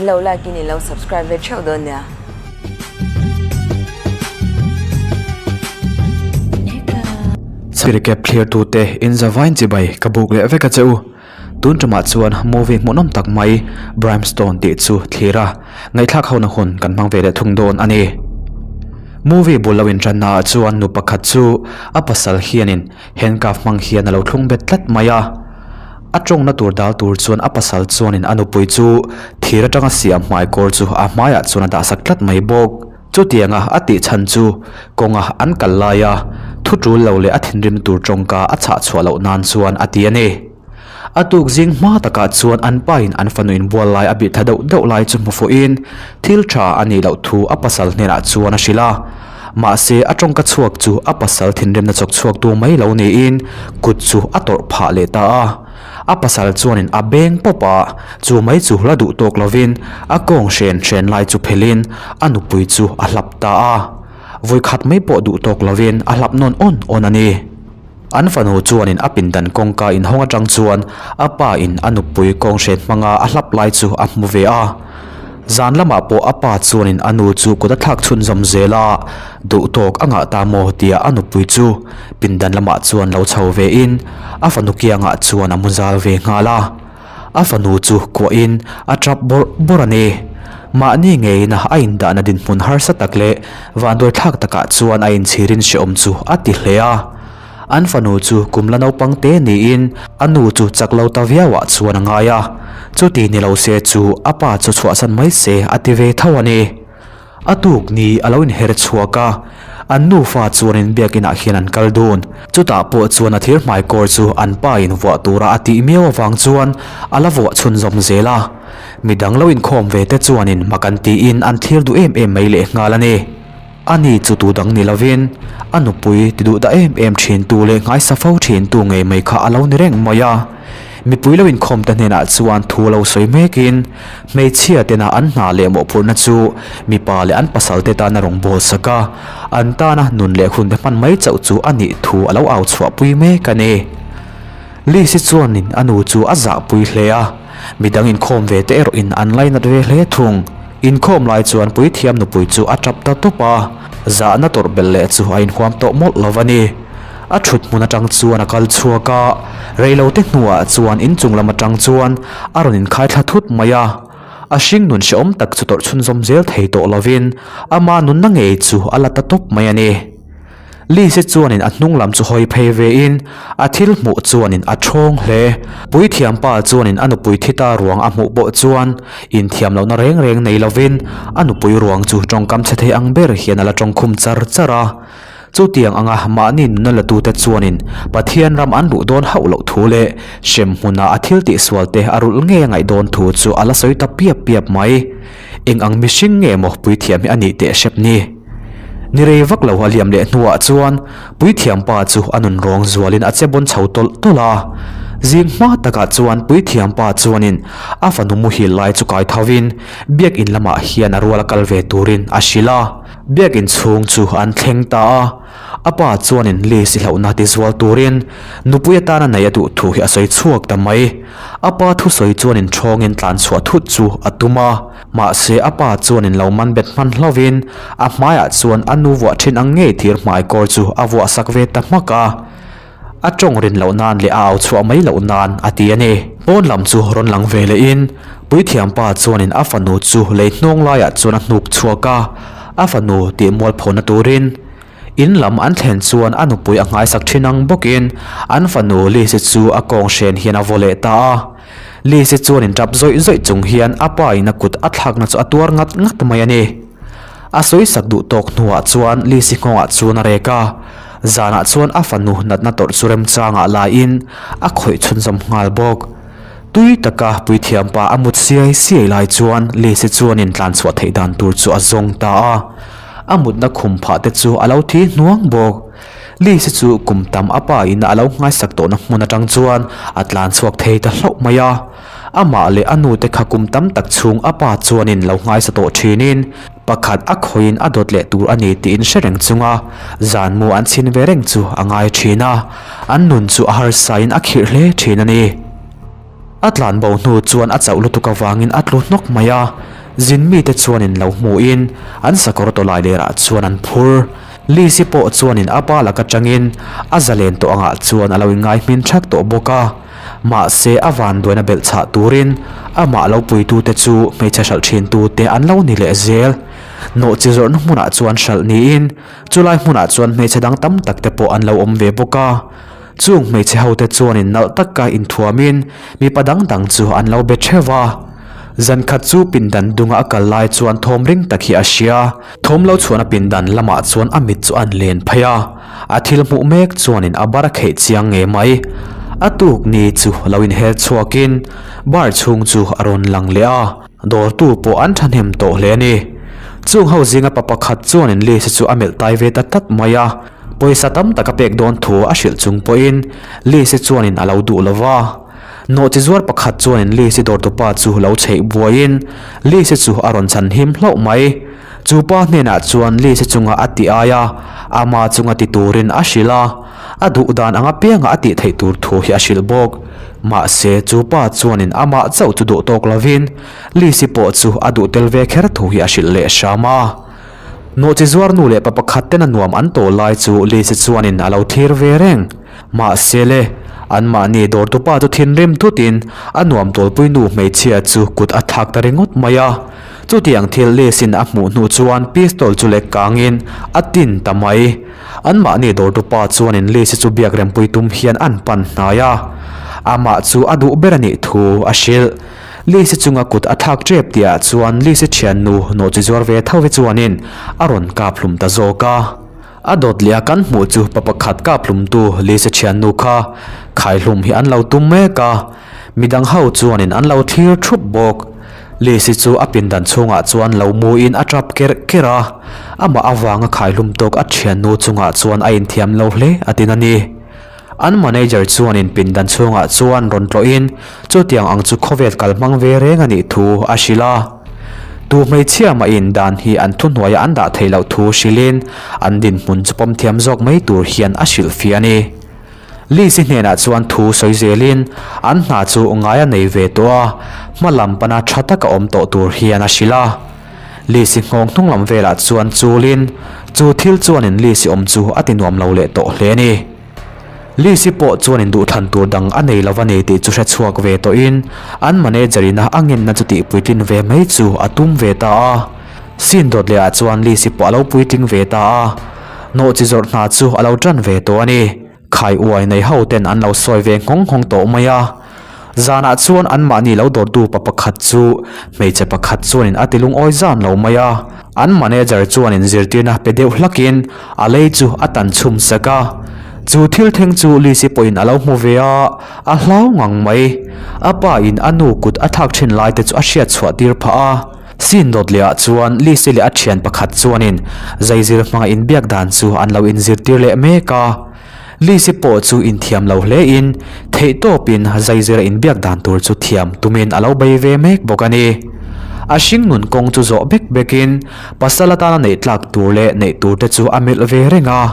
Min lo like in in lo subscribe ve theuh dawn nia. Chhirikep thlirtute in zavain chibai ka buk leh vek a che u. Tun tumah chuan movie hmuhnawm tak mai Brimstone tih chu thlir a, ngaihthlak hona hun kan hmang ve leh thung dawn a ni. Movie bul lo intanna ah chuan nu pakhat chu a pasal hianin handcuff hmang hian a lo thlung bet tlat mai a. A tawngna tur dal tur chuan a pasal chuanin a nupui chu thir atanga siam hmaikawr chu a hmaiah chuan a dahsak tlat mai bawk. Chutianga a tih chhan chu kawnga an kal laia thu tul lo leh a thinrim tur tawngka a chhah chhuah loh nan chuan a ti a ni. A tuk zing hma takah chuan an pain an fanu inbual lai a bih tha deuh deuh lai chu hmu fuhin thil tha a nih loh thu a pasal hnenah chuan a hrilh a. Mahse a tawngka chhuak chu a pasal thinrimna chawk chhuaktu mai lo niin kut chu a tawrh phah leh ta a. A pasal chuanin a beng pawp a, chu mai chu la duh tawk lovin a kawng hren hren lai chu phelhin a nupui chu a hlap ta a. Vawikhat mai pawh duh tawk lovin a hlap nawn awn awn a ni. An fanu chuanin a pindan kawngka inhawng atang chuan a pa in a nupui kawng hren hmanga a hlap lai chu a hmu ve a. Zan lamah pawh a pa chuanin a nu chu kut a thlak chhunzawm zel a, duh tawk a ngah ta maw tia a nupui chu pindan lamah chuan lo chho ve in a fanu kiangah chuan a mu zal ve nghal a. A fanu chu kuahin a tap bawrh bawrh a ni. Mahni ngeina a indahna dinhmun harsa tak leh vanduaithlak takah chuan a inchhirin hrehawm chu a ti hle a. An fanu chu kum la naupang te niin a nu chu chak lo ta viauah chuan a ngai a. Chuti ni lo se chu a pa chu chhuahsan mai se a ti ve tho a ni. A tuk ni a lo inher chhuak a, an nufa chuanin biakinah hian an kal dun. Chutah pawh chuan a thir hmaikawr chu an pa in vuah tura a tih miau avang chuan a la vuah chhunzawm zel a. Midang lo inkhawm ve te chuanin mak an tiin an thlir duh em em mai lehnghal a ni. Ani chu tu dang ni lovin a nupui ti duh dah em em thintu leh nghaisa fo thintu ngei mai kha a lo ni reng mai a. Mipui lo inkhawm te hnenah chuan thu lo sawi mekin hmeichhia tena an hna leh mawhphurhna chu mipa leh an pasal te tana rawn bawl sak a, an tana nun leh hun te hman mai chauh chu a nih thu a lo au chhuahpui mek a ni. Lisi chuanin a nu chu a zahpui hle a, midang inkhawm ve te erawhin an lainat ve hle thung. Inkhawm lai chuan puithiam nupui chu a tap ta tawp a, zahna tawrh belh leh chu a inhuam tawh mawlh lo a ni. A thut hmun atang chuan a kal chhuak a, reilote hnuah chuan inchung lam atang chuan a rawn inkhai thla thut mai a. A hring nun hrehawm tak chu tawrh chhunzawm zel thei tawh lovin ama nunna ngei chu a la ta tawp mai a ni. Lise chuanin a hnung lam chu hawi phei vein a thil hmuh chuanin a thawng hle. Puithiampa chuanin a nupui thi ta ruang a hmuh pawh chuan inthiam lohna reng reng nei lovin a nupui ruang chu tawngkam chhe thei ang ber hian a la tawngkhum char char a. Chutiang anga mahni nuna latute chuanin Pathian ram an luh dawn hauh loh thu leh hrem hmuna a thil tihsual te a rulh ngei a ngaih dawn thu chu a la sawi ta piap piap mai. Eng ang mihring nge maw puithiam hi a nih teh hrep ni? Ni rei vak lo a liam leh hnuah chuan puithiam pa chu a nun rawng zualin a che bawn chho tawlh tawlh a. Zing hma takah chuan puithiam pa chuanin a fanu muhil lai chu kai thovin biakin lamah hian a rual a kal ve turin a hrilh a. Biakin chhung chu an thleng ta a, a pa chuanin Liz i hlauhna ti zual turin nupui atana nei a duh thu hi a sawi chhuak ta mai. A pa thusawi chuanin thawngin tlan chhuah thut chu a tum a, mahse a pa chuanin lo man bet hman hlovin a hmaiah chuan a nu vuah thin ang ngei thir hmaikawr chu a vuah sak ve ta hmak a. A tawng rin loh nan leh a au chhuah mai loh nan a ti a ni. Pawn lam chu rawn lang ve leh in Puithiam pa chuanin a fanu chu lei hnawng laiah chuan a hnuk chhuak a, a fanu tih mualphawhna turin in lam an thlen chuan a nupui a nghaisak thin ang bawkin an fanu Lizzy chu a kawng hren hian a vaw leh ta a. Lizzy chuanin tap zawih zawih chung hian a pa in a kut a thlakna chu a tuar ngat ngat mai a ni. A sawisak duh tawk hnuah chuan Lizzy nghawngah chuan a rek a. Zanah chuan a fanu natna tawrh chu remchangah laiin a khawih chhunzawm nghal bawk. Tui taka puithiampa a mut siai siai lai chuan Lise chuanin tlanchhuah theih dan tur chu a zawng ta a. A mutna khum phah te chu a lo thi hnuang bawk. Lise chu kum tam a pa in a lo nghaisak tawhna hmun atang chuan a tlanchhuak thei ta hlauh mai a. Amah leh a nute kha kum tam tak chhung a pa chuanin lo nghaisa tawh thinin Pakhat a khawiin a dawt leh tur a ni tiin hre reng chunga zan mu an chhin ve reng chu a ngai thin a, an nun chu a harsain a khirh hle thin a ni. A tlan bo hnu chuan a chauh lutuk avangin a tlu hnawk mai a, zin mite chuanin lo hmuhin an sakawr tawlai lerah chuan an phur. Lizzy pawh chuanin a pa lak atangin a zalen tawh angah chuan a lo inngai hmin thak tawh bawk a, mahse a vanduaina belh chhah turin amah lo puitute chu hmeichhe hralh thintute an lo ni leh zel. Nawhchi zawrhna hmunah chuan hralh niin chulai hmunah chuan hmeichhe dang tam tak te pawh an lo awm ve bawk a. Chung hmeichhe hote chuanin nalh taka inthuamin mipa dang dang chu an lo be theuh a. Zan khat chu pindan dunga a kal lai chuan thawm ring tak hi a hria. Thawm lo chhuahna pindan lamah chuan a mit chu an len phei a, a thil hmuh mek chuanin a bar a kheih chiang ngei mai. A tuk ni chu lo inher chhuakin bar chhung chu a rawn lang leh a, dawrtu pawh an thahnem tawh hle a ni. Chung ho zinga pa pakhat chuanin Lisa chu a melh tai ve ta tlat mai a, pawisa tam tak a pek dawn thu a hrilh chung pawhin Lisa chuanin a lo duh lo va. Nawhchi zuar pakhat chuanin Lisi dawrtupa chu lo chheih buaiin Lisi chu a rawn chhan him hlauh mai. Chu pa hnenah chuan Lisi chunga a ti ai a, ama chunga ti turin a hrilh a, a duh dan ang apianga a tih theih tur thu hi a hrilh bawk. Mahse, chu pa chuanin amah chauh chu duh tawk lovin Lisi pawh chu a duh tel ve kher thu hi a hrilh leh hram a. Nawhchi zuar nu leh pa pakhat ten a nuam an tawl lai chu Lisi chuanin a lo thlir ve reng. Mahse le, anmahni dawrtupa chu thinrim thutin a nuam tawlpui nu hmeichhia chu kut a thlak ta ringawt mai a. Chutiang thil Lisin a hmuh hnu chuan pistol chu lek kangin a tin ta mai. Anmahni dawrtupa chuanin Lisi chu biak rempui tum hian an pan hnai a. Amah chu a duh ber a nih thu a hrilh. Lisi chunga kut a thlak tep tihah chuan Lisi thiannu nawhchi zuar ve tho hi chuanin a rawn kap hlum ta zawk a. A dawt leh a kan hmuh chu pa pakhat kap hlumtu Lisi thiannu kha khaihlum hi an lo tum mek a, midang ho chuanin an lo thlir thup bawk. Lisi chu a pindan chhungah chuan lo muin a tap kerh kerh a, amah avanga khaihlum tawk a thiannu chungah chuan a inthiam lo hle a tin a ni. An manager chuanin pindan chhungah chuan rawn tlawhin chutiang ang chu khawvel kal hmang ve reng a nih thu a hrilh a. Tu hmeichhia mahin dan hi an thuhnuaia an dah theih loh thu hrilhin an dinhmun chu pawm thiam zawk mai tur hian a hrilhfiah a ni. Lizzy hnenah chuan thu sawi zelin an hna chu ngai a nei ve tawh a, hma lam pana tha taka awm tawh tur hian a hrilh a. Lizzy nghawng hnung lam velah chuan chulin chu thil chuanin Lizzy awm chu a ti nuam lo leh tawh hle a ni. Lizzy pawh chuan induhthlan tur dang a nei lo a ni tih chu hre chhuak ve tawhin an manager ina a ngenna chu tihpuitlin ve mai chu a tum ve ta a. Scene dawt lehah chuan Lizzy pawh a lo puitling ve ta a, nawhchi zawrh hna chu a lo tan ve tawh a ni. Khai uai nei ho ten an lo sawi ve nghawng nghawng tawh mai a. Zanah chuan anmahni lo dawrtu pa pakhat chu hmeichhe pakhat chuanin a ti lungawi zan lo mai a. An manager chuanin zirtirna pe deuh hlakin a lei chu a tan chhum sak a. Chu thil thleng chu Lizzy pawhin a lo hmu ve a, a hlau ngang mai. A pa in a nu kut a thlak thin lai te chu a hriat chhuah tir phah a. Scene dawt leh ah chuan Lizzy leh a thian pakhat chuanin zaizir hmanga inbiak dan chu an lo inzirtir leh mek a. Lizzy pawh chu inthiam lo hle in theihtawpin zaizira inbiak dan tur chu thiam tumin a lo bei ve mek bawk a ni. A hringnun kawng chu zawh bek bekin pasal atana neih tlak tur leh neih tur te chu a melh ve reng a.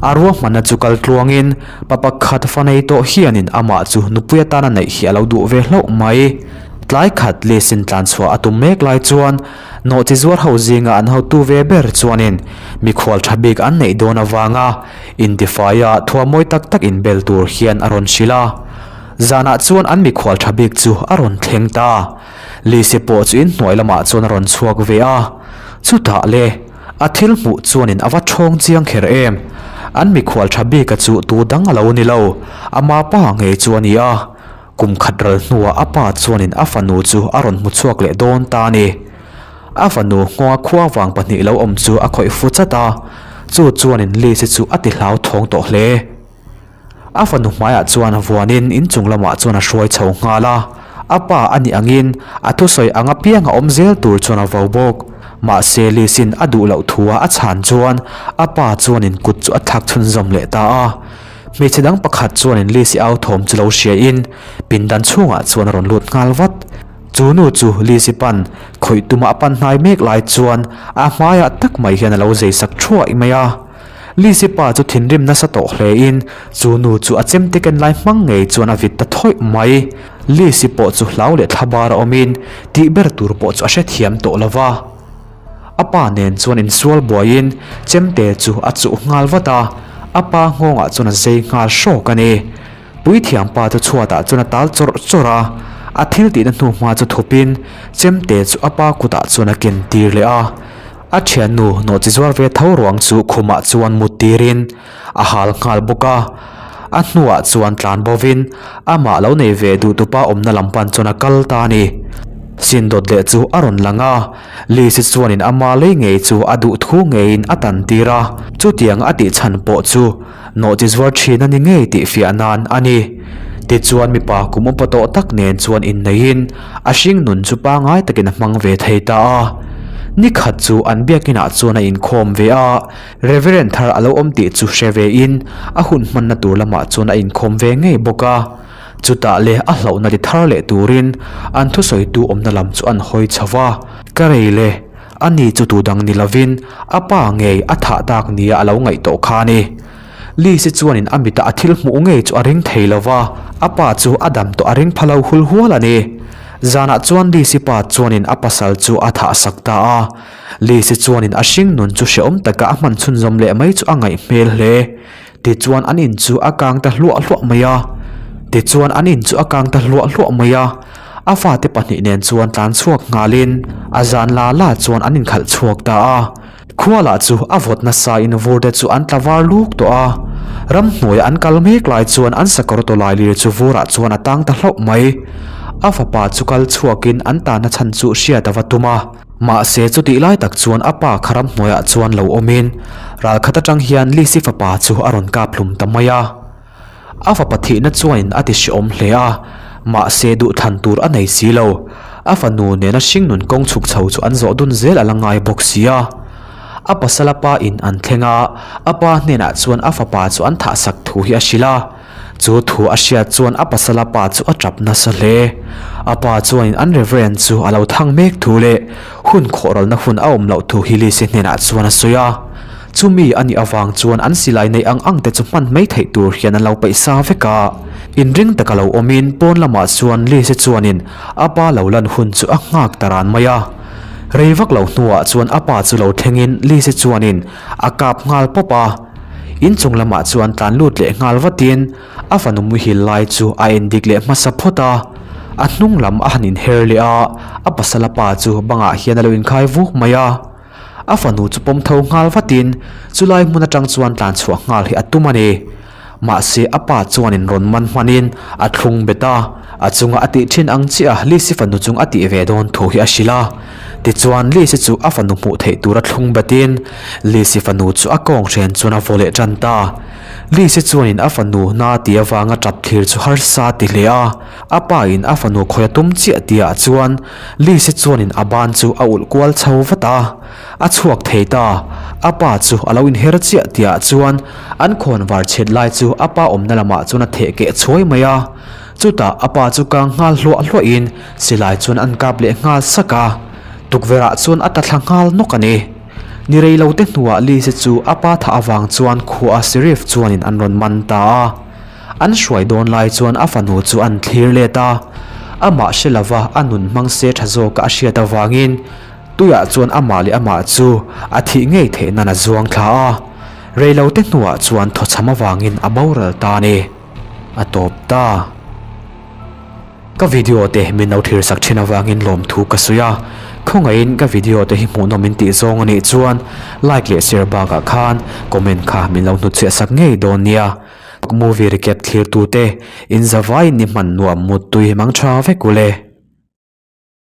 A ruahmanna chu kal tluangin pa pakhat fa nei tawh hianin amah chu nupui atana neih hi a lo duh ve hlauh mai. Tlai khat Lizzy-in tlanchhuah a tum mek lai chuan nawhchi zuar ho zinga an hotu ve ber chuanin mikhual tha bik an neih dawn avanga Intifaia thuamawi tak tak inbel tur hian a rawn hrilh a, zanah chuan an mikhual tha bik chu a rawn thleng ta. Lisi pawh chu inhnuai lamah chuan a rawn chhuak ve a, chutah le, a thil hmuh chuanin a va ṭhawng chiang kher em. An mikhual tha bika chu tu dang a lo ni lo, ama pa ngei chu a ni a, kum khat ral hnuah a pa chuanin a fanu chu a rawn hmu chhuak leh dawn ta a ni. A fanu nghawnga khua vang pahnih lo awm chu a khawih fu chat a, chu chuanin Liz-i chu a ti hlau thawng tawh hle. A fanu hmaiah chuan vuanin inchung lamah chuan a hruai chho nghal a, a pa a nih angin a thusawi ang apiang a awm zel tur chuan a vo bawk. Mahse Liz-in a duh loh thua a chhan chuan a pa chuanin kut chu a thlak chhunzawm leh ta a. Hmeichhe dang pakhat chuanin Liz-i au thawm chu lo hriain pindan chhungah chuan a rawn lut nghal vat. Chu nu chu Lizzy pan khawih tuma a pan hnai mek lai chuan a hmaiah tak mai hian a lo zei sak thuai mai a. Lizzy pa chu thinrim nasa tawh hle in chu nu chu a chemte ken lai hmang ngei chuan a vit ta thawih mai. Lisi pawh chu hlau leh thlabar a awmin tih ber tur pawh chu a hrethiam tawh lo va. A pa nen chuan insual buaiin chemte chu a chuh nghal vat a, a pa nghawngah chuan a zei nghal hrawk a ni. Puithiam pa chu chhuatah chuan a tal chawrh chawrh a, a thil tihna hnuhma chu thupin chemte chu a pa kutah chuan a ken tir leh a. A thiannu nawhchi zuar ve tho ruang chu khumah chuan mut tirin a hal nghal bawk a. A hnuah chuan tlan bovin amah lo nei ve duh tupa awmna lam pan chuan a kal ta a ni. Sin dawt leh chu a rawn lang a, Lisi chuanin ama lei ngei chu a duh thu ngeiin a tan tir a, chutiang a tih chhan pawh chu nawhchi zuar thin a ni ngei tih fiah nan a ni. Tichuan mipa kum upa tawh tak nen chuan inneihin a hring nun chu pangai takin a hmang ve thei ta a. Nikhat chu an biakinah chuan a inkhawm ve a, Reverend thar a lo awm tih chu hre vein a hun hmanna tur lamah chuan a inkhawm ve ngei bawk a. Chutah leh a hlauhna ti thar leh turin an thusawitu awmna lam chu an hawi chho va. Ka rei le, ani chu tu dang ni lovin a pa ngei a thah tak nia a lo ngaih tawh kha a ni. Lisi chuanin a mita a thil hmuh ngei chu a ring thei lo va, a pa chu a dam tawh a ring pha lo hul hual a ni. Zanah chuan Lisi pa chuanin a pasal chu a thah sak ta a. Lisi chuanin a hring nun chu hrehawm taka a hman chhunzawm leh mai chu a ngaih hmel hle. Tichuan an in chu a kang ta hluah hluah mai a. Tichuan an in chu a kang ta hluah hluah mai a. A fate pahnih nen chuan tlan chhuak nghalin a zan la la chuan an inkhalh chhuak ta a. Khua lah chu a vawt nasa in vur te chu an tla var luk tawh a. Ramhnuaia an kal mek lai chuan an sakawr tawlai lir chu vurah chuan a tang ta hlauh mai. A fapa chu kal chhuakin an tahna chhan chu hriat a va tum a. Mahse chutih lai tak chuan a pa kha ramhnuaiah chuan lo awmin ralkhat atang hian Lisi fapa chu a rawn kap hlum ta mai a. A fapa thihna chuanin a ti hrehawm hle a, mahse duhthlan tur a nei si lo. A fanu nena hringnun kawng chhuk chho chu an zawh dun zel a la ngai bawk si a. A pasala pa in an thleng a, a pa hnenah chuan a fapa chu an thahsak thu hi a hrilh a. Chu thu a hriat chuan a pasala pa chu a tap nasa hle. A pa chuanin an Reverend chu a lo thang mek thu leh hun khawhralna hun a awm loh thu hi Lisi hnenah chuan a sawi a. Chumi a nih avang chuan an silai neih ang ang te chu hman mai theih tur hian an lo peih sa vek a. Inring taka lo awmin pawn lamah chuan Lisi chuanin a pa lo lan hun chu a nghak ta ran mai a. Rei vak lo hnuah chuan a pa chu lo thlengin Lisi chuanin a kap nghal pawp a. Inchung lamah chuan tlan lut leh nghal vatin a fanu muhil lai chu a endik leh hmasa phawt a, a hnung lam a han inher leh a, a pasala pa chu bangah hian a lo inkhai vuk mai a. A fanu chu pawm tho nghal vatin chulai hmun atang chuan tlan chhuah nghal hi a tum a ni. Mahse a pa chuanin rawn man hmanin a thlung bet a, a chunga a tih thin ang chiah a Lisi fanu chung a tih ve dawn thu hi a hrilh a. Tichuan Lisi chu a fanu hmuh theih tura thlung betin Lisi fanu chu a kawng hren chuan a vaw leh tan ta. Lisi chuanin a fanu na ti avanga tap thlir chu harsa ti hle a, a pa in a fanu khawi a tum chiah tihah chuan Lisi chuanin a ban chu a ulh kual chho vat a, a chhuak thei ta. A pa chu a lo inher chiah tihah chuan an khawn var chhet lai chu a pa awmna lamah chuan a theh keh chhuai mai a. Chutah a pa chu kang nghal hluah hluahin silai chuan an kap leh nghal sak a, tukverhah chuan a ta thla nghal nawk a ni. Ni rei lo te hnuah Lise chu a pa thah avang chuan khua Sheriff chuanin an rawn man ta a. An hruai dawn lai chuan a fanu chu an thlir let a, amah hre lova a nun hmang se tha zawka a hriat avangin tuiah chuan amah leh amah chu a thih ngei theih nan a zuang thla a. Rei lo te hnuah chuan thawchham avangin a boral ta a ni. A tawp ta. Ka video te min lo thlir sak thin avangin lawmthu ka sawi a, khawngaihin ka video te hi hmuhnawm in tih zawng a nih chuan like leh share bakah khan comment kha min lo hnutchhiah sak ngei dawn nia. Movie recap thlir tute in zavaiin ni hman nuam muttui mang tha vek ule.